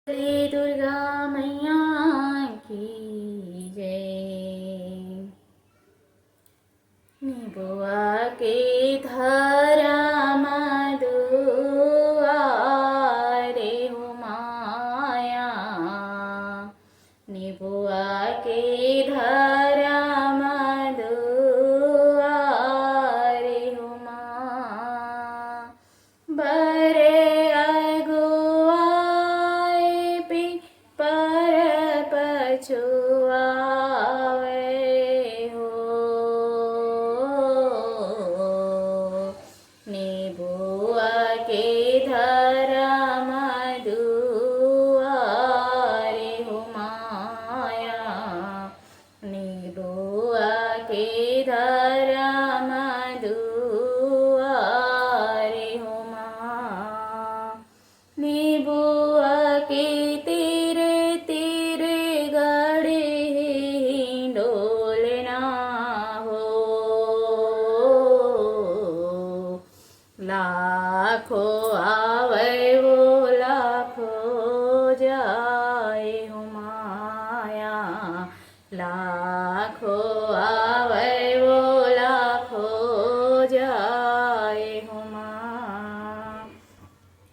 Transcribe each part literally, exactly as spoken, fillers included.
बोले दुर्गा मैया की जय। निबुआ के धरा म दुआरे हो माया, निबुआ के धरा म दुआरे हो माँ। बरे अगुआए पीपर पछुआवे हो, निबुआ के धरा म दुआरे हो माया, निबुआ के धरा म दुआरे हो माँ। निबुआ के तीरे तीरे गड़े हे हिंडोलना हो। लाखो आवै वो लाखो जाए हो माया, लाखो आवै वो लाखो जाए हो माँ।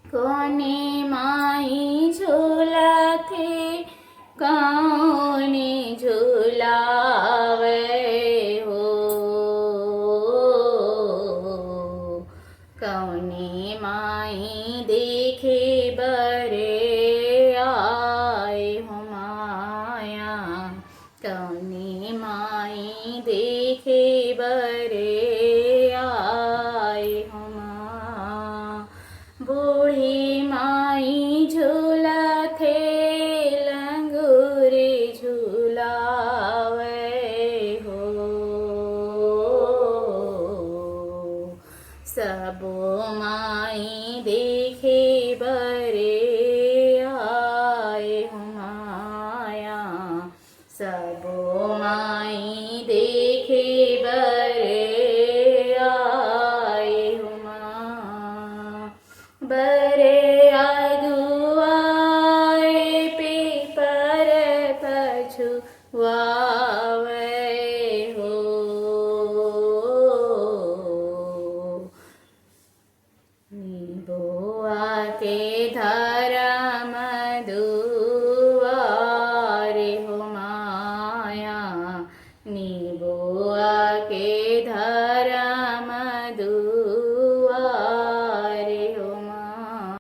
कोने माई झूलथे, कोने झुलावे हो। कौने माई देखे बरे आए हो माया, कौने माई देखे बरे आए हो माँ। बूढ़ी माई झूलथे, लंगूरी झुलावे हो। सबो माई देखे बरे आए हो माया, सबो माई देखे बरे आए हो माँ। बरे अगुआए पीपर पछुआवे हो। निबुआ के धरा